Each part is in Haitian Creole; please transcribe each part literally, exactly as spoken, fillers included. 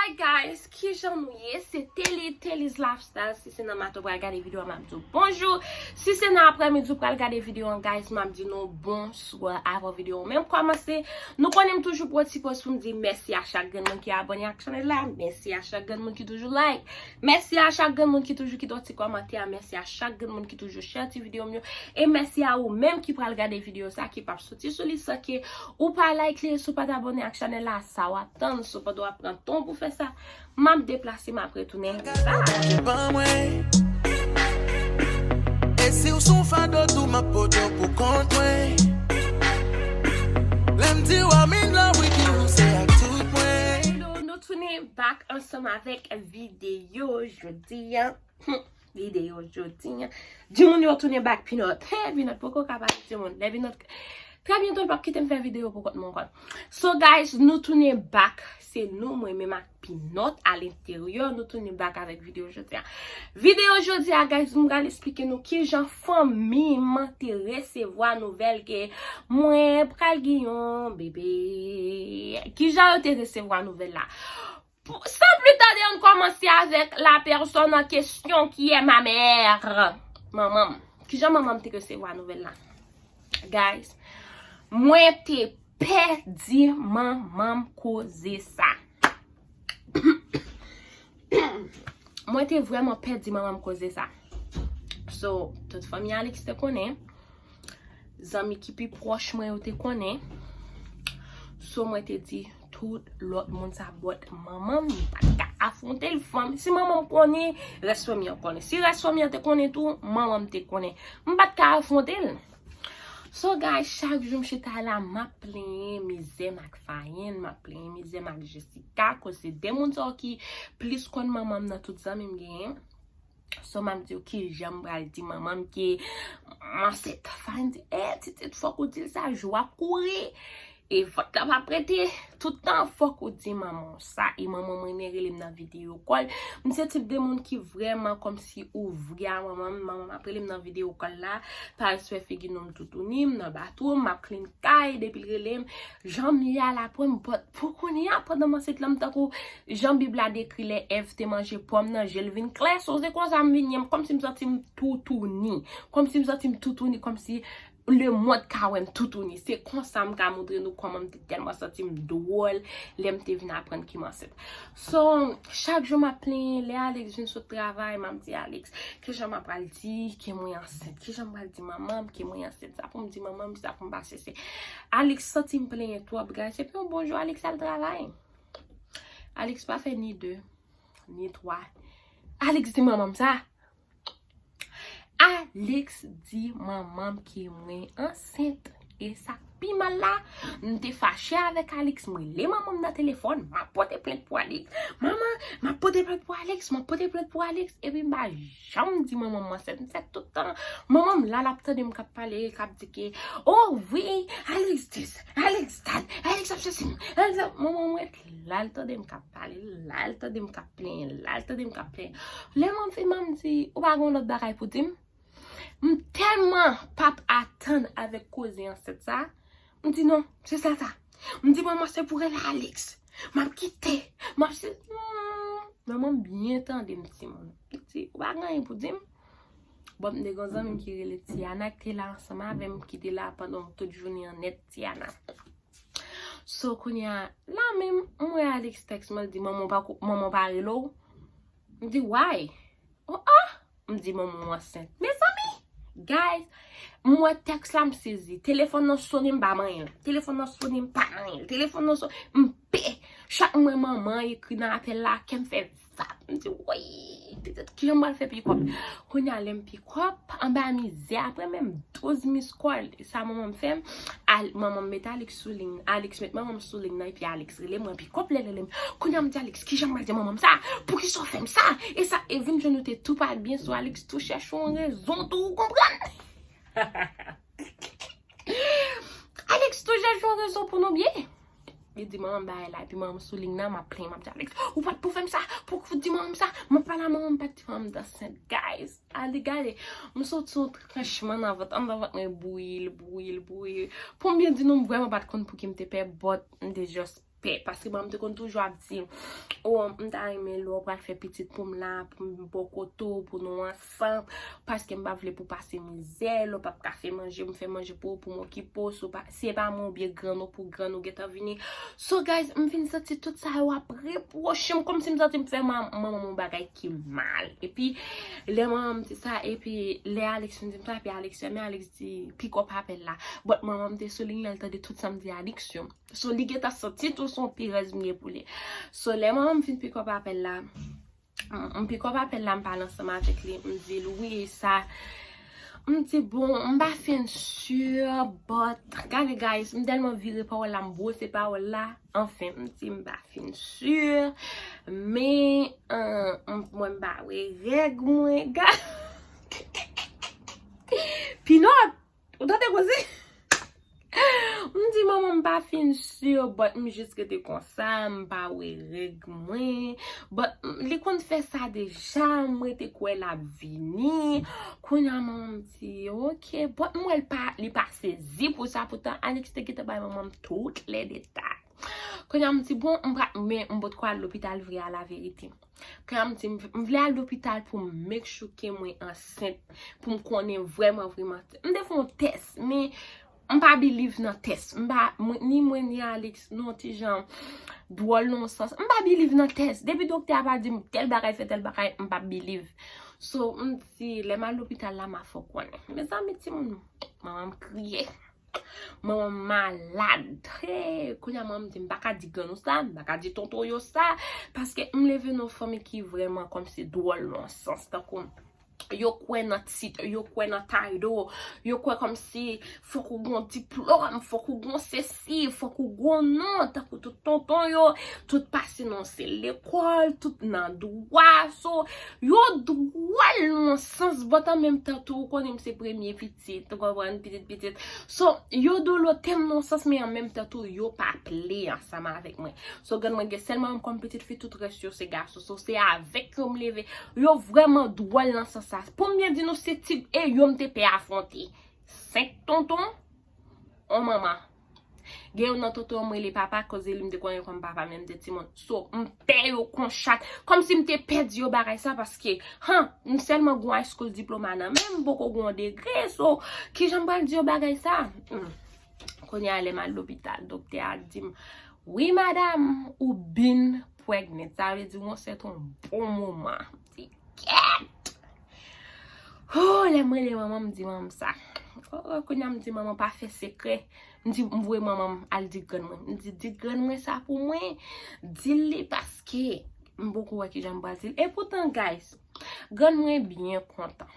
Hey guys, kijan nou ye? Se Telly, Telly's Lifestyle. Si se nan maten w pral gade videyo a, m ap di w bonjou. Si se nan aprèmidi w pral gade videyo an, guys, m ap di nou bonswa avan videyo an menm kòmanse. Nou konnen m toujou pran ti pòz pou m di mèsi a chak grenn moun ki abòne ak chanèl la. Mèsi a chak grenn moun ki toujou like. Mèsi a chak grenn moun ki toujou kite yon ti kòmantè. Mèsi a chak grenn moun ki toujou share ti videyo m yo. E mèsi a ou menm ki pral gade videyo sa, ki p ap soti sou li san ke ou pa like li, si w pa t abòne ak chanèl la, sa w ap tann? Si w pa t ap pran tan w pou fè sa, m ap deplase, m ap retounen. Bye! Devan mwen. E si w sou fado tou, m ap pote w pou kont mwen. Lè m di w I'm in love with you, se ak tout mwen. Hello, nou tounen back ansanm avèk videyo jodi a. Videyo jodi a. Di moun yo tounen back Pinot. Hey, Pinot poko ka pale di moun. Lè Pinot, trè byento l p ap kite m fè videyo pou kont mwen ankò. So guys, nou tounen back. Se nou, mwen menm ak Pinot a lenteryè. Nou tounen back avèk videyo jodi a. Videyo jodi a, guys, m pral esplike nou kijan fanmi m te resevwa nouvèl ke mwen pral gen yon bebe. Kijan yo te resevwa nouvèl la? Pou- Sans plus tarder, ann kòmanse avèk la personne en question qui est ma mère. Manman m. Kijan manman m te resevwa nouvèl la? Guys, mwen te pè di manman m koze sa. Mwen te vrèman pè di manman m koze sa. So, tout fanmi Alex te konnen. Zanmi ki pi pwòch mwen yo te konnen. So, mwen te di tout lòt moun sa, but manman m, m pa t ka afwonte l, fanmi. Si manman m konnen, rès fanmi an konnen. Si rès fanmi an te konnen tou, manman m te konnen. M pa t ka afwonte l. So, guys, chak jou m chita la, m ap plenyen mizè m ak Fayen, m ap plenyen mizè m ak Jessica, koz se de moun sa yo ki plis konn manman m nan tout zanmi m genyen. So, m ap di w kijan m pral di manman m ke m ansent. Fayen di, eh, Titit, fòk ou di l sa, jou ap kouri. E vant la p ap rete tout tan, fòk ou di manman w sa. E manman m renmen rele m nan videyo call. M se tip de moun ki vrèman kòmsi ouvri a manman m. Manman m ap rele m nan videyo call la, pa respè figi nou, m toutouni, m nan bathroom, m ap clean kay, depi l rele m, jan m ye a l ap wè m, but pou kounye a, pandan m ansent la, m tankou jan Bib la dekri lè Èv te manje pòm nan, je l vin klè. So, se konsa m vin ye, kòmsi m santi m toutouni. Kòmsi m santi m toutouni, kòmsi lemonn ka wè m toutouni. Se konsa m ka montre nou kòman m te tèlman santi m dwòl lè m te vin aprann ke m ansent. So, chak jou m ap plenyen, lè Alex vin sot travay, m ap di Alex, kijan m ap pral di ke mwen ansent? Kijan m pral di manman m ke mwen ansent? Sa pou m di manman m, sa pou m pase se. Alex santi m plenyen twòp, guys. Epi yon bon jou, Alex al travay. Alex pa fè ni de, ni twa. Alex di manman m sa. Alex di manman m ke mwen ansent. E sa k pi mal la, m te fache avèk Alex, m rele manman m nan telefòn, m ap pote plent pou Alex. Manman, m ap pote plent pou Alex, m ap pote plent pou Alex. Epi m pa janm di manman m ansent. M fè tout tan, manman m la, l ap tande m k ap pale, k ap di ke, oh wi, Alex this, Alex that, Alex ap sesi, Alex ap, manman m ret la, l tande m k ap pale, la, l tande m k ap plenyen, la, l tande m k ap plenyen. Lè m fin, m di, ou pa gen lòt bagay pou di m? M tèlman p ap atann avèk koze ansent sa. M di non, se sèl sa. M di manman se pou rele Alex. M ap kite. M ap se. Hmm, manman m byen tande m timoun. Li di, ou pa gen anyen pou di m? Bon, m te gen yon zanmi m ki rele Tiana, ki te la ansanm avè m, ki te la pandan tout jounen an nèt, Tiana. So, kounye a, la menm, m wè Alex tèks mwen, l di, manman w pa ko-, manman w pa rele w? M di, why? Oh, oh! M di, manman w ansent. Mezanmi! Guys, m wè tèks la, m sezi. Telefòn nan sonnen, m pa manyen l. Telefòn nan sonnen, m pa manyen l. Telefòn nan sonnen, m pè. Chak m wè manman ekri nan apèl la, kè m fè vap. M di, woy, petèt kijan m pral fè pikòp. Kounye a, lè m pikòp, anba mizè, apre menm douz miss call, sa manman m fè m, al-, manman m met Alex sou liy, Alex met manman m sou liy nan, epi Alex rele mwen, pikòp lè l rele m. Kounye a, m di, Alex, kijan m pral di manman m sa? Poukisa w fè m sa? E sa, e vin jwenn nou te tou pa byen, so Alex tou chèche yon rezon tou, ou konprann? Alex tou chèche yon rezon pou nou byen. Li di manman m bagay la, epi manman m sou liy nan, m ap plenyen, m ap di, Alex, ou pa t pou fè m sa, pou w di manman m sa, m ap pale a manman m, pa t di manman m t ansent, guys. Ale gade, m santi yon tranchman nan vant, anndan vant mwen bouyi l, bouyi l, bouyi l. Pou m byen di nou, m vrèman pa t konn pou ki m te pè, but m te just pè. Paske manman m te konn toujou ap di, o, m ta renmen lè w pral fè pitit pou m la, pou m bò kote w, pou nou ansanm. Paske m pa vle pou pase mizè, lè w p ap ka fè manje, m fè manje pou ou, pou m okipe w, si w pa, si e pa mwen oubyen grann ou, pou grann ou gentan vini. So, guys, m vin santi tout sa yo ap repwoche m, kòmsi m santi m fè ma-, manman m yon bagay ki mal. Epi, lè manman m di sa, epi lè Alex fin di m sa, epi Alex fèmen, Alex di, pick up apèl la. But manman m te sou liy lan, l tande tout sa m di Alex yo. So, li gentan santi tou se yon pirèz m gen pou li. So, lè manman m fin pick up apèl la, m, m pick up apèl la, m pale ansanm avèk li, m di l, wi, sa. M di, bon, m pa fin si, but, gade, guys, m tèlman vire pawòl la, m bwose pawòl la. Anfen, m di, m pa fin si, men, euh, m, mwen m pa wè règ mwen, ga-, Pinot, ou tande koze? M di, manman, m pa fin si, but m jis rete konsa, m pa wè règ mwen. But, mm, li konn fè sa deja, m rete kwè l ap vini. Kounye a, manman m di, ok, but m wè l pa, li pa sezi pou sa, poutan Alex te gentan bay manman m tout lè detay. Kounye a, m di, bon, m pa, men m potko al lopital vre a, laverite. Kounye a, m di, m, m vle al lopital pou m make sure ke mwen ansent, pou m konnen vrèman, vrèman. M te fè yon tès, men m pa believe nan tès. M pa, mwen, ni mwen, ni Alex, nou yon ti jan dwòl nan yon sans. M pa believe nan tès. Depi doktè a pa di m tèl bagay fè tèl bagay, m pa believe. So, m di, lè m al lopital la, m a fè w konnen. Mezanmi, timoun, manman m kriye. Manman m malad. Hey, kounye a manman m di m pa ka di grann ou sa, m pa ka di tonton yo sa, paske m leve nan yon fanmi ki vrèman kòmsi dwòl nan sans, tankou yo kwè nan tit, yo kwè nan title, yo kwè kòmsi fòk ou gon diplòm, fòk ou gon sesi, fòk ou gon non, tankou tout tonton yo, tout pase nan se lekòl, tout nan dwa, so, yo dwòl nan sans, but an menm tan tou, ou konnen m se premye pitit, ou konprann, pitit, pitit. So, yo dolo tèm nan sans, men an menm tan tou, yo pa ple ansanm avèk mwen. So, grann mwen gen sèlman m kòm pitit fi, tout rès yo se gason. So, se avèk yo m leve. Yo vrèman dwòl nan sans sa. Pou m byen di nou, se ti e yo m te pè afwonte. Senk tonton, on manman. Gen youn nan tonton m rele papa, koze li m te konnen kòm papa, men m te timoun. So, m pè yo kon chat. Kòmsi m te pè di yo bagay sa, paske, han, m sèlman gon high school diploma nan men m, m poko gon degre, so, kijan m pral di yo bagay sa? Hmm. Kounye a, lè m al lopital, doktè a di m, wi, madam, ou been pregnant. Sa vle di, ou ansent yon bon moman. M di, kèt! Oh, lè m rele manman m, m di manman m sa. Oh, kounye a m di manman pa fè sekrè. M di, m voye manman m al di grann mwen. M di, di grann mwen sa pou mwen. Di l li paske m poko wè kijan m pral di l. Epoutan, guys, grann mwen byen kontan.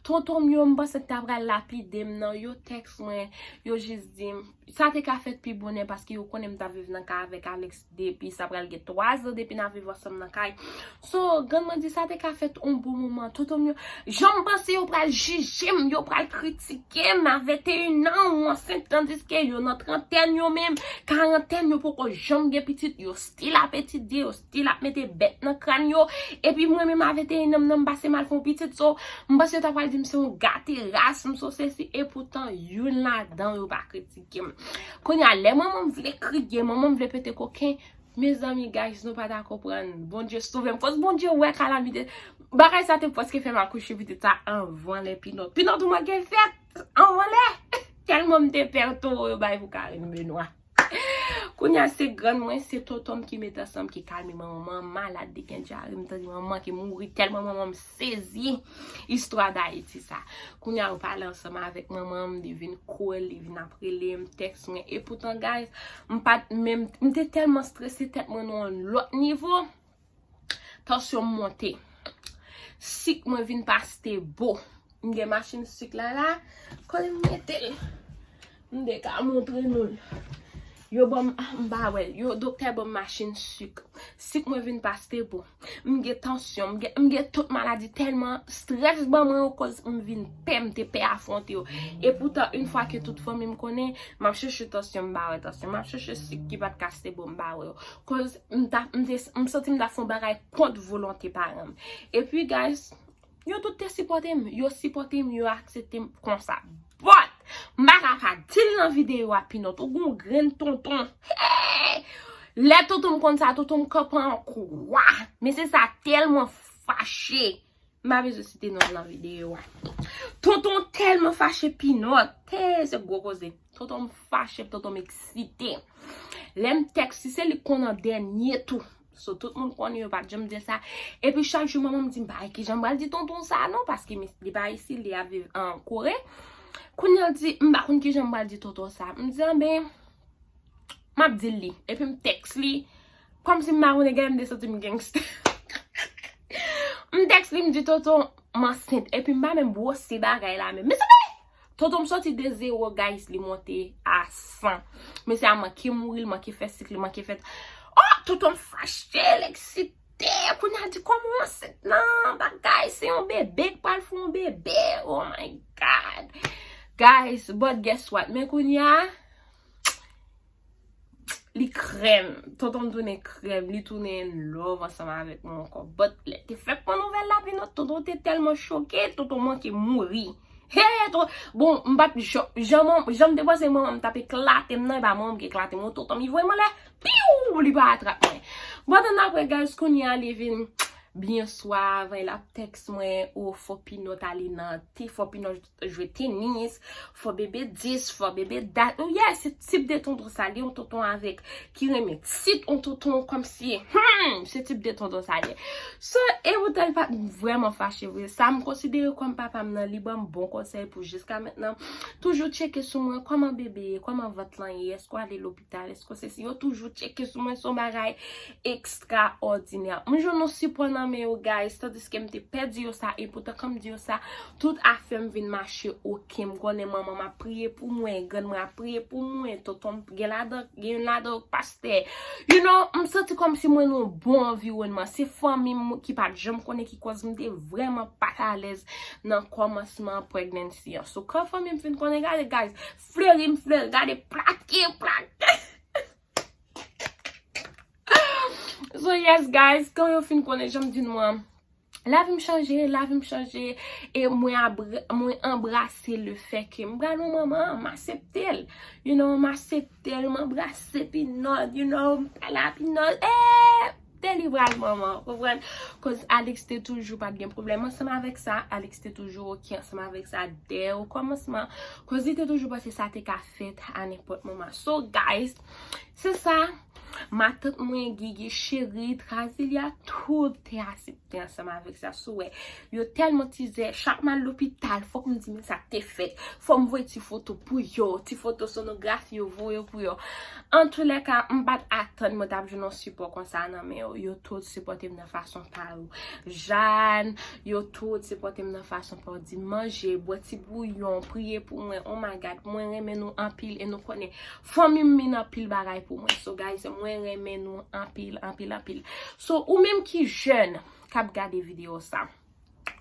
Tonton m yo, m panse t ta pral lapide m nan. Yo tèks mwen, yo jis di m, sa te ka fèt pi bonè paske yo konnen m t ap viv nan kay avèk Alex depi sa pral gen twa zan depi n ap viv ansanm nan kay. So, grann mwen di sa te ka fèt on bon moman. Tonton m yo, jan m panse yo pral jije m, yo pral kritike m, a venteyen an ou ansent, tandiske yo nan trantèn yo menm, karantèn yo poko janm gen pitit, yo still ap etidye, yo still ap mete bèt nan kràn yo, epi mwen menm a venteyen an m nan m pase m al fè on pitit, so, m panse yo ta pral di m se on gate ras, m se on sesi, epoutan youn ladan yo pa kritike m. Kounye a, lè manman m vle kriye, manman m vle pete koken, mezanmi, guys, nou pa ta konprann. Bondye sove m. Koz Bondye wè kalamite. Bagay sa te prèske fè m akouche pitit sa anvan lè, Pinot. Pinot, ou manke fèt anvan lè. Tèlman m te pè towo yo bay pou Karine Benoît. Kounye a, se grann mwen, se tonton m ki met ansanm, ki kalme manman m. Manman m malad, li gen dyare, m tande manman ki mouri tèlman manman m sezi istwa Dayiti sa. Kounye a, yo pale ansanm avèk manman m, li vin kouri, li vin ap rele m, tèks mwen. Epoutan, guys, m pa t menm, m te tèlman strese, tèt mwen nan yon lòt nivo. Tansyon m monte. Sik mwen vin paste bo. M gen machin sik la la. Kote m mete l? M te ka montre nou l. Yo ban m, ah, m pa wè l. Yo, doktè ban m machin sik. Sik mwen vin paste bo. M gen tansyon, m gen, m gen tout maladi tèlman strès ban mwen yo koz m vin pè, m te pè afwonte yo. Epoutan, yon fwa ke tout fanmi m konnen, m ap chèche tansyon, m pa wè tansyon. M ap chèche sik ki pa t ka paste bo, m pa wè yo. Koz m ta, m te, m santi m ta fè yon bagay kont volonte paran m. Epi, guys, yo tout te sipòte m. Yo sipòte m, yo aksepte m konsa. But, m pa ka pa di l nan videyo a, Pinot, ou gon grenn tonton. Hey! Lè tonton m konn sa, tonton m kanpe an kwa. Mesye sa tèlman fache. M pa bezwen site non l nan videyo a. Tonton tèlman fache Pinòt. Te, se gwo koze. Tonton m fache, tonton m eksite. Lè m tèks li, se li k konn an dènye tou. So, tout moun konnen yo pa t janm di l sa. Epi chak jou, manman m di m pa wè kijan m pral di tonton sa non, paske li pa isit, li ap viv an Kore. Kounye a l di, m pa konn kijan m pral di tonton sa. M di, anben, m ap di l li. Epi m tèks li. Kòmsi m pa konnen, gade m te santi m gangsta. M tèks li, m di, tonton, m ansent. Epi m pa menm bwose bagay la menm. Mesye, tonton m soti de zewo, guys, li monte a san. Mesye a manke mouri, li manke fè sik, li manke fè. Oh, tonton m fache, l eksite. Kounye a di, kòman w ansent nan bagay, se yon bebe k pral fè yon bebe. Oh my God. Guys, but guess what? Men kounye a, li krèm. Tonton m tounen krèm. Li tounen in love ansanm avèk mwen ankò. But lè te fè pran nouvèl la, Pinòt, tonton te tèlman choke, tonton manke mouri. Hey, ton, bon, m pa jan, jan, jan m te panse manman m t ap eklate m nan, e pa manman m ki eklate m, tonton m, li voye m anlè, piw, li pa atrap mwen. But annapre, guys, kounye a, li vin byen swav, l ap tèks mwen, o, fò Pinòt ale nan te, fò Pinòt jwe tenis, fò bebe dis, fò bebe dat. Oh yeah, se tip de tonton sa, li yon tonton avèk ki renmen tit, yon tonton kòmsi, hmm, se tip de tonton sa li ye. So, e poutan l pa t vrèman fache vre. Sa m konsidere kòm papa m nan, li ban m bon konsèy pou jiska mentnan. Toujou tcheke sou mwen, kòman bebe ye, kòman vant lan ye, èske w ale lopital, èske w sesi. Yo toujou tcheke sou mwen, se yon bagay ekstraòdinè. M jwenn yon sipò nan men yo, guys, tandiske m te pè di yo sa, e poutan kan m di yo sa, tout afè m vin mache oke. M konnen manman m ap priye pou mwen, grann mwen ap priye pou mwen, tonton m gen ladan, gen youn ladan yo k pastè. You know, m santi kòmsi mwen nan yon bon anviwònman. Se fanmi m ki pa t janm konnen ki kòz m te vrèman pa t alèz nan kòmansman pregnancy an. So, kan fanmi m fin konnen, gade, guys, fleri m fleri, gade, plake, plake. So yes, guys, kan yo fin konnen, jan m di nou an, lavi m chanje, lavi m chanje, e mwen abra-, mwen anbrase le fè ke m pral yon manman, m aksepte l, you know, m aksepte l, m anbrase Pinòt, you know, m pale a Pinòt, eh, te li pral manman, konprann? Koz Alex te toujou pa t gen pwoblèm ansanm avèk sa, Alex te toujou oke ansanm avèk sa dè o kòmansman, koz li te toujou panse sa te ka fèt a nenpòt moman. So, guys, se sa, matant mwen, Gigi, cheri, Trazilia, tout te aksepte ansanm avèk sa. So, wè, yo tèlman tizè, chak m al lopital, fòk m di men sa k te fèt. Fò m voye ti foto pou yo, ti foto sonografi yo, voye pou yo. Antoulèka, m pa t atann mwen t ap jwenn yon sipò konsa nan men yo. Yo tout sipòte m nan fason pa yo. Jàn, yo tout sipòte m nan fason pa yo. Di m manje, bwè ti bouyon, priye pou mwen. Oh my God, mwen renmen nou anpil e nou konnen fanmi m mean anpil bagay pou mwen. So, guys, mwen renmen nou anpil, anpil, anpil. So, ou menm ki jèn k ap gade videyo sa,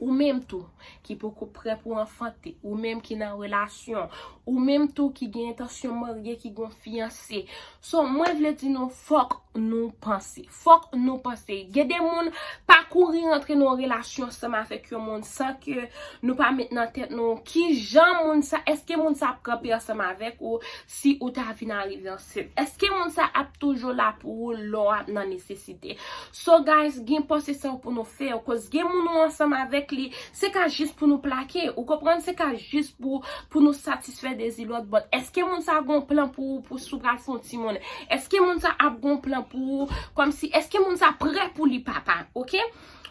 ou menm tou ki poko prè pou anfante, ou menm ki nan relasyon, ou menm tou ki gen entansyon marye, ki gen fiyanse. So, mwen vle di nou, fòk nou panse. Fòk nou panse. Gen de moun pa kouri rantre nan yon relasyon ansanm avèk yon moun san ke nou pa met nan tèt nou kijan moun sa, èske moun sa ap kanpe ansanm avèk ou si ou ta vin arive ansent. Èske moun sa ap toujou la pou ou lè w ap nan nesesite? So, guys, gen panse sa pou nou fè, koz gen moun ou ansanm avèk li, se ka jis pou nou plake, ou konprann, se ka jis pou, pou nou satisfè dezi lòt, but èske moun sa gon plan pou, pou si w pral fè yon timoun? Èske moun sa ap gon plan pou ou, kòmsi, èske moun sa prè pou li papa, oke?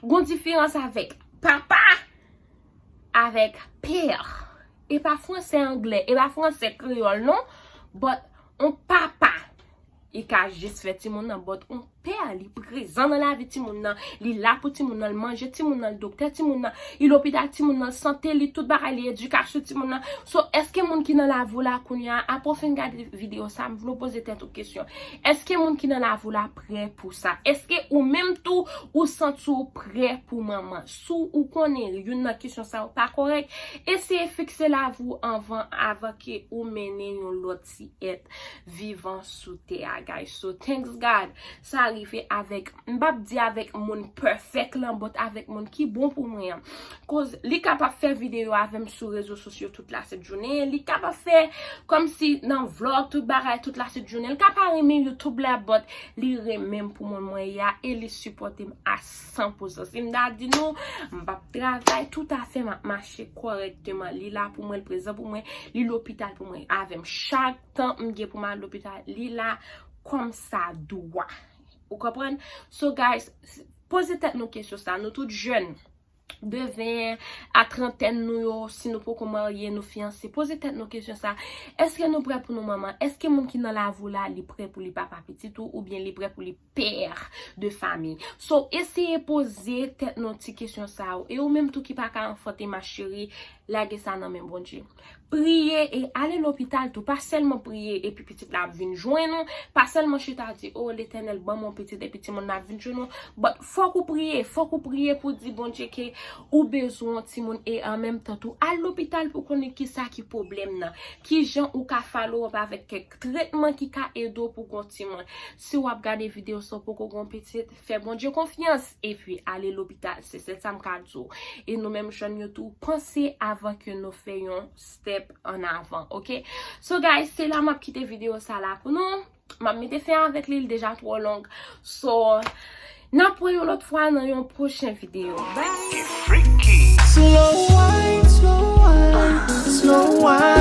Gon diferans avèk papa, avèk pè. E pa fransè anglè, e pa fransè kreyòl non, but on papa, li ka jis fè timoun nan, but on pè, li prezan nan lavi timoun nan, li la pou timoun nan, l manje timoun nan, l doktè timoun nan, li lopital timoun nan, l sante li, tout bagay li, edikasyon timoun nan. So, èske moun ki nan lavi w la kounye a, apre w fin gade videyo sa, m vle w poze tèt ou kesyon. Èske moun ki nan lavi w la prè pou sa? Èske ou menm tou, ou santi w prè pou manman. Si w konnen youn nan kesyon sa yo pa kòrèk, eseye fikse lavi w anvan, avan ke ou mennen yon lòt ti èt vivan sou tè a, guys. So, thanks God, sa rive avèk, m p ap di avèk moun pèfèk lan, but avèk moun ki bon pou mwen an. Koz li kapab fè videyo avè m sou rezo sosyo tout la sent jounen, li kapab fè kòmsi nan vlog, tout bagay, tout la sent jounen. Li ka pa renmen YouTube la, but li renmen m pou moun mwen ye a e li sipòte m a san pou san. Si m ta di nou, m p ap travay toutafè, m ap mache kòrèkteman. Li la pou mwen, li prezan pou mwen, li lopital pou mwen avè m. Chak tan m gen pou m al lopital, li la kòm sa dwa. Ou konprann? So, guys, poze tèt nou kesyon sa. Nou tout jèn, de ven a trantèn nou yo, si nou poko marye, nou fiyanse, poze tèt nou kesyon sa. Èske nou prè pou nou manman? Èske moun ki nan lavi w la, li prè pou li papa pitit ou, oubyen li prè pou li pè de fami? So, eseye poze tèt nou ti kesyon sa yo. E ou menm tou ki pa ka anfante, ma chérie, lage sa nan men Bondye. Priye e ale lopital tou. Pa sèlman priye epi pitit la ap vin jwenn ou. Pa sèlman chita di, "O Letènèl, ban m yon pitit," epi timoun nan ap vin jwenn ou. But fòk ou priye, fòk ou priye pou di Bondye ke ou bezwen yon timoun e an menm tan tou al lopital pou konnen kisa ki pwoblèm nan. Kijan ou ka follow up avèk kèk tretman ki ka ede w pou gon timoun. Si w ap gade videyo sa, w poko gon pitit, fè Bondye konfyans epi ale lopital. Se sèl sa m ka di w. E nou menm jèn yo tou, panse avan ke nou fè yon step an avan, ok? So, guys, se la m ap kite videyo sa la pou nou. M ap mete fen avèk li, li deja twò long. So, n ap wè yon lòt fwa nan yon pwochen videyo. Bye! Slow wine, slow wine, slow wine.